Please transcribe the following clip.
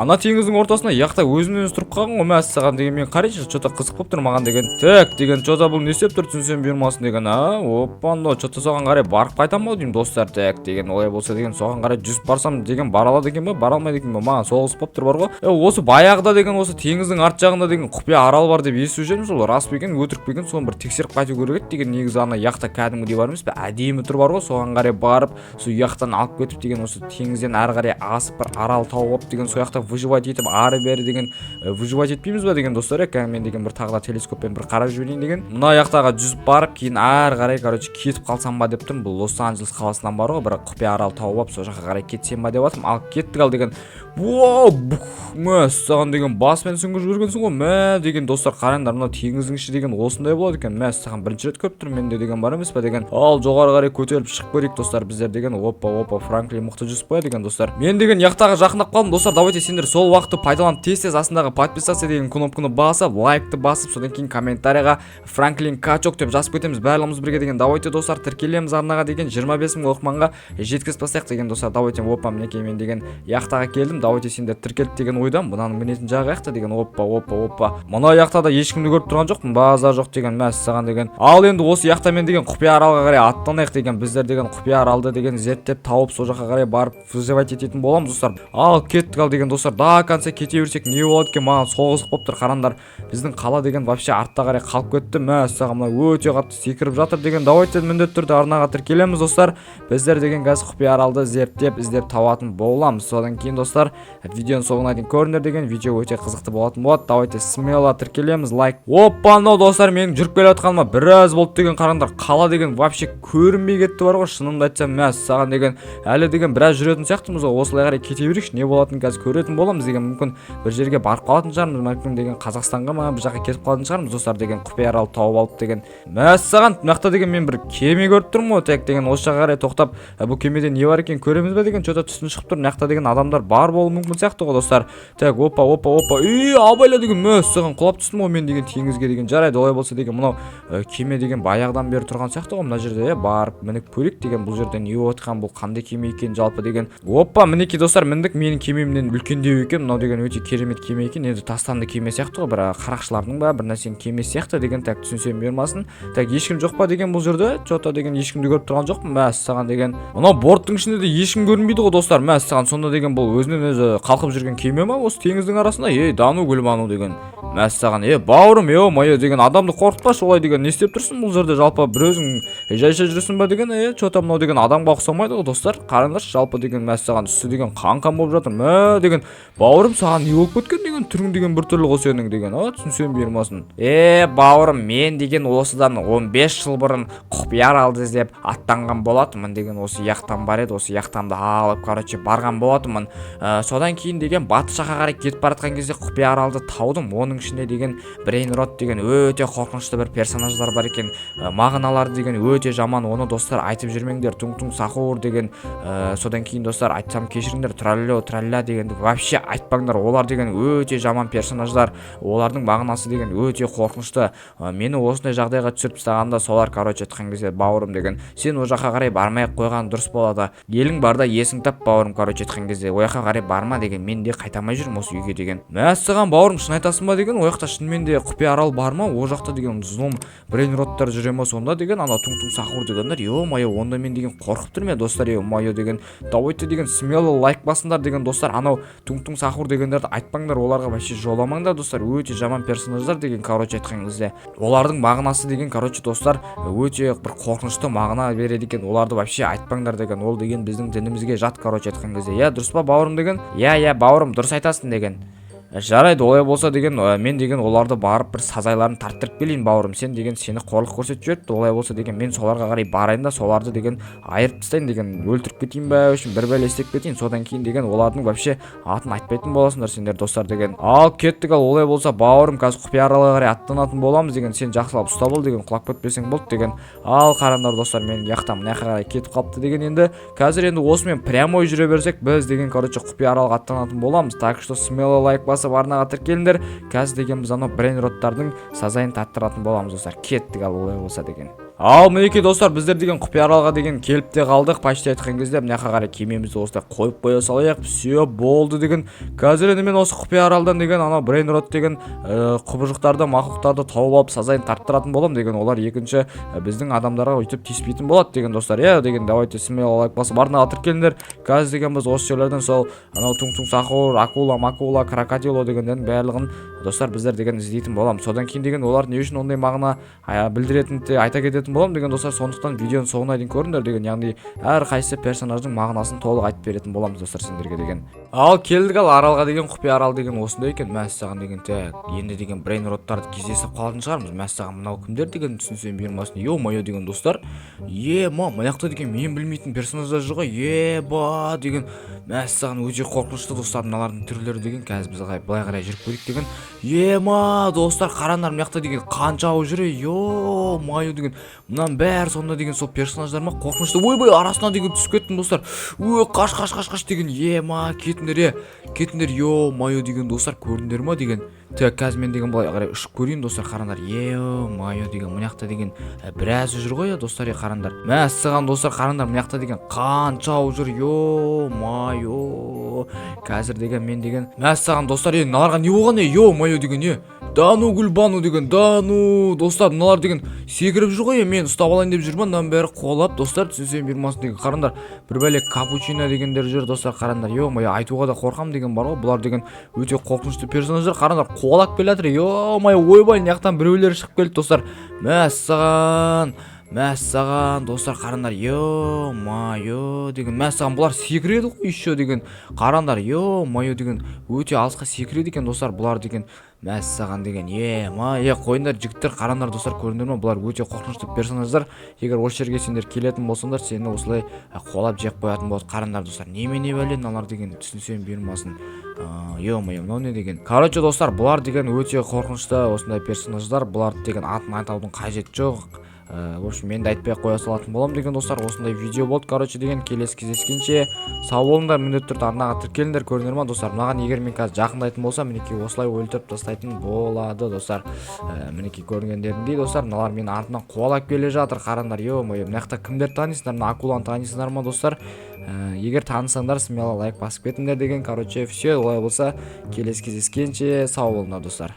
Ана теңіздің ортасында яхта өзінен өзі тұрып қалған ғой. Мәссаған деген, мен қарайыншы, че то қызық болып тұр маған деген. Так деген, че то бұл не істеп тұр, түсінсем бұйырмасын деген. А, опа, но че то соған қарай барып қайтамын ау деймін, достар. Так деген, олай болса деген, соған қарай жүзіп барсам деген, бара алады екен ба, бара алмайды екен ба? Маған сол қызық болып тұр бар ғой. Е, осы баяғыда деген осы теңіздің арт жағында деген құпия арал бар деп естіп жүрмін. Сол рас па екен, өтірік пе екен, соны бір тексеріп қайту керек еді деген. Негізі ана яхта кәдімгідей бар емес пе, әдемі тұр бар ғой. Соған қарай барып, сол яхтаны алып кетіп деген, осы теңізден әрі қарай асып, бір арал тауып алып деген, сол жақта выживать етіп, ары бері деген выживать етпейміз ба деген, достар. Иә, мен деген бір тағы да телескоппен бір қарап жіберейін деген. Мына жақтағы жүзіп барып, кейін ары қарай, короче, кетіп қалсам ба деп тұрмын. Бұл Лос Анджелес қаласынан бар ғой, бір құпия арал тауып алып, сол жаққа қарай кетсем ба деп жатырмын. Ал кеттік. Ал деген, воу, бух, мәссаған деген, басымен сүңгіп жібергенсің ғой. Мә деген, достар, қараңдар, мынау теңіздің іші деген осындай болады екен. Мәссаған, бірінші рет көріп тұрмын мен де деген, бар емес па деген. Ал жоғары қарай көтеріліп шығып көрейік, достар, біздер деген. Опа, опа, Франклин мықты жүзіп қояды екен, достар. Мен деген яхтаға жақындап қалдым, достар. Давайте сендер сол уақытты пайдаланып, тез тез астындағы подписаться деген кнопканы басып, лайкты басып, содан кейін комментарийға «Франклин качок» деп жазып кетеміз барлығымыз бірге деген. Давайте, достар, тіркелеміз арнаға деген, 25 мың оқырманға жеткізіп тастайық деген, достар. Давайте. Опа, мінекей, мен деген яхтаға келдім. Давайте сендер тіркелді деген ойдамын. Мынаның мінетін жағы қаяқта деген? Опа, опа, опа, мына яхтада ешкімді көріп тұрған жоқпын, базар жоқ деген. Мәссаған деген. Ал енді осы яхтамен деген құпия аралға қарай аттанайық деген. Біздер деген құпия аралды деген зерттеп тауып, сол жаққа қарай барып выживать ететін боламыз, достар. Ал кеттік. Ал деген, достар, до конца кете берсек, не болады екен? Маған сол қызық болып тұр. Қараңдар, біздің қала деген вообще артта қарай қалып кетті. Мәссаған, мына өте қатты секіріп жатыр деген. Давайте міндетті түрде арнаға тіркелеміз, достар. Біздер деген қазір құпия аралды зерттеп, іздеп табатын боламыз. Содан кейін, достар, видеоның соңына дейін көріңдер деген, видео өте қызықты болатын болады. Давайте смело тіркелеміз, лайк. Опа, мынау, достар, менің жүріп келе жатқаныма біраз болды деген. Қараңдар, қала деген вообще көрінбей кетті бар ғой, шынымды айтсам. Мәссаған деген, әлі деген біраз жүретін сияқтымыз ғой. Осылай қарай кете берейікші, не болатынын қазір көретін боламыз деген. Мүмкін, бір жерге барып қалатын шығармыз, мүмкін деген Қазақстанға ма, бір жаққа кетіп қалатын шығармыз, достар деген, құпия аралды тауып алып деген. Мәссаған, мына жақта деген мен бір кеме көріп тұрмын ғой. Так деген, осы жаққа қарай тоқтап, бұл кемеде не бар екенін көреміз бе деген. Че то түтін шығып тұр. Мына жақта деген адамдар бар болуы мүмкін сияқты ғой, достар. Так, опа, опа, опа, үй, абайла деген. Мәссаған, құлап түстім ғой мен деген теңізге деген. Жарайды, олай болса деген, мынау кеме деген баяғыдан бері тұрған сияқты ғой мына жерде. Иә, барып мініп көрейік деген, бұл жерде не болып жатқан, бұл қандай кеме екен жалпы деген. Опа, мінекей, достар, міндік. Менің кемемнен үлкендеу екен мынау деген, өте керемет кеме екен. Енді тастанды кеме сияқты ғой, бір қарақшылардың ба, бір нәрсенің кемесі сияқты деген. Так, түсінсем бұйырмасын. Так, ешкім жоқ па деген бұл жерде? Че то деген ешкімді көріп тұрған жоқпын. Мәссаған деген, мынау борттың ішінде де ешкім көрінбейді ғой, достар. Мәссаған, сонда деген бұл өзінен өзі қалқып жүрген кеме ма осы теңіздің арасында? Ей, да ну гүлбану деген. Мәссаған, е, бауырым, е мое деген, адамды қорқытпашы олай деген. Не істеп тұрсың бұл жерде жалпы, бір өзің жайша жүрсің ба деген? Е, че то мынау деген адамға ұқсамайды ғой, достар, қараңдаршы жалпы деген. Мәссаған, үсті деген қан қан болып жатыр. Мә деген, бауырым, саған не болып кеткен деген? Түрің деген біртүрлі ғой сенің деген. А, түсінсем бұйырмасын. Е, бауырым, мен деген осыдан 15 жыл бұрын құпия аралды іздеп аттанған болатынмын деген. Осы яхтам бар еді, осы яхтамды алып, короче, барған болатынмын. Содан кейін деген батыс жаққа қарай кетіп бара жатқан кезде құпия аралды таудым. Оның ішінде деген брейнрот деген өте қорқынышты бір персонаждар бар екен. Мағыналары деген өте жаман, оны, достар, айтып жүрмеңдер. Туң туң сахур деген. Содан кейін, достар, айтсам кешіріңдер, тралло тралля дегенді вообще айтпаңдар. Олар деген өте жаман персонаждар, олардың мағынасы деген өте қорқынышты. Мені осындай жағдайға түсіріп тастағанда солар. Короче айтқан кезде, бауырым деген, сен ол жаққа қарай бармай ақ қойған дұрыс болады. Елің барда есің тап, бауырым. Короче айтқан кезде, ол жаққа қарай барма деген. Мен де қайта алмай жүрмін осы үйге деген. Мәссаған, бауырым, шын айтасың ба деген? Ол жақта шынымен де құпия арал бар ма? Ол жақта деген злом брейнроттар жүре ма сонда деген, ана туң туң сахур дегендер? Е мое, онда мен деген қорқып тұрмын, иә, достар. Е мое деген, давайте деген смело лайк басыңдар деген, достар. Анау туң туң сахур дегендерді айтпаңдар, оларға вообще жоламаңдар, достар. Өте жаман персонаждар деген. Короче айтқан кезде, олардың мағынасы деген, короче, достар, өте бір қорқынышты мағына береді екен. Оларды вообще айтпаңдар деген, ол деген біздің дінімізге жат, короче айтқан кезде. Иә, дұрыс па, бауырым деген? Иә, бауырым, дұрыс айтасың деген. Жарайды, олай болса деген, мен деген оларды барып бір сазайларын тарттырып келейін, бауырым. Сен деген, сені қорлық көрсетіп жіберіпті. Олай болса деген, мен соларға қарай барайын да, соларды деген айырып тастайын деген, өлтіріп кетейін ба, үшін бір бәле істеп кетейін. Содан кейін деген олардың вообще атын айтпайтын боласыңдар сендер, достар деген. Ал кеттік. Ал олай болса, бауырым, қазір құпия аралға қарай аттанатын боламыз деген. Сен жақсылап ұстап ал деген, құлап кетпесең болды деген. Ал қараңдар, достар, менің яхтам мына жаққа қарай кетіп қалыпты деген. Енді қазір енді осымен прямой жүре берсек, біз деген, короче, құпия аралға аттанатын боламыз. Так что смело лайк басып, арнаға тіркеліңдер. Қазір деген біз анау брейнроттардың сазайын тарттыратын боламыз, достар. Кеттік. Ал олай болса деген. Ал мінекей, достар, біздер деген құпия аралға деген келіп те қалдық. Почти айтқан кезде, мына жаққа қарай кемемізді осылай қойып қоя салайық. Все, болды деген. Қазір енді мен осы құпия аралдан деген анау брейнрот деген құбыжықтарды, мақұлықтарды тауып алып, сазайын тарттыратын боламын деген. Олар екінші біздің адамдарға өйтіп тиіспейтін болады деген, достар, иә. Деген давайте смело лайк басып, арнаға тіркеліңдер. Қазір деген біз осы жерлерден сол анау Туң Туң Сахур, акула макула, крокодило дегендердің барлығын, достар, біздер деген іздейтін боламыз. Содан кейін деген олар не үшін ондай мағына білдіретінін де айта кететін боламын деген, достар. Сондықтан видеоның соңына дейін көріңдер деген, яғни әрқайсысы персонаждың мағынасын толық айтып беретін боламыз, достар, сендерге деген. Ал келдік. Ал аралға деген, құпия арал деген осындай екен, мәссаған деген. Так, енді деген брейнроттарды кездесіп қалатын шығармыз. Мәссаған, мынау кімдер деген, түсінсем бұйырмасын. Ё-моё деген, достар, ема, мына жақта деген мен білмейтін персонаждар жүр ғой. Еба деген, мәссаған, өте қорқынышты, достар, мыналардың түрлері деген. Қазір біз былай қарай жүріп көрейік деген. Ема, достар, қараңдар, мына жақта деген қаншауы жүр, ё-моё деген. Мынаның бәрі сонда деген сол персонаждар ма? Қорқынышты. Ойбай, арасына деген түсіп кеттім, достар. Ой, қаш, қаш, қаш, қаш деген. Ема, кетіңдер, е, кетіңдер. Ё-моё деген, достар, көрдіңдер ма деген? Так, қазір мен деген былай қарай ұшып көрейін, достар, қараңдар. Ё-моё деген, мына жақта деген біразы жүр ғой, иә, достар, е, қараңдар. Мәссаған, достар, қараңдар, мына жақта деген қаншауы жүр. Ё-моё, қазір деген мен деген, мәссаған, достар, е, мыналарға не болған, е? Ё-моё деген, е, да ну, Гүлбану деген, да ну, достар, мыналар деген секіріп жүр ғой, е, мен ұстап алайын деп жүр ма? Мынаның бәрі қуалап, достар, түсінсем бұйырмасын деген. Қараңдар, бір бәле капучино дегендер жүр, достар, қараңдар. Ё-моё, айтуға да қорқамын деген бар ғой. Бұлар деген өте қорқынышты персонаждар. Қараңдар, қуалап келе жатыр. Ё-моё, ойбай, мына жақтан біреулер шығып келді, достар. Мәссаған, мәссаған, достар, қараңдар. Ё-моё деген, мәссаған, бұлар секіреді ғой еще деген. Қараңдар, ё-моё деген, өте алысқа секіреді екен, достар, бұлар деген. Мәссаған деген, ема, е, қойыңдар, жігіттер. Қараңдар, достар, көрдіңдер ма? Бұлар өте қорқынышты персонаждар. Егер осы жерге сендер келетін болсаңдар, сені осылай қуалап жеп қоятын болады. Қараңдар, достар, немене бәле мыналар деген, түсінсем бұйырмасын. Ё-моё, мынау не деген? Короче, достар, бұлар деген өте қорқынышты осындай персонаждар. Бұларды деген атын атаудың қажеті жоқ. В общем, мен де айтпай ақ қоя салатын боламын деген, достар. Осындай видео болды, короче деген. Келесі кездескенше сау болыңдар, міндетті түрде арнаға тіркеліңдер. Көрдіңдер ма, достар? Мынаған егер мен қазір жақындайтын болсам, мінекей, осылай өлтіріп тастайтын болады, достар. Мінекей, көргендеріңдей, достар, мыналар менің артымнан қуалап келе жатыр. Қараңдар, ё-моё, мына жақта кімдерді танисыңдар? Мына акуланы танисыңдар ма, достар? Егер танысаңдар, смело лайк басып кетіңдер деген. Короче, все, олай болса, келесі кездескенше сау болыңдар, достар.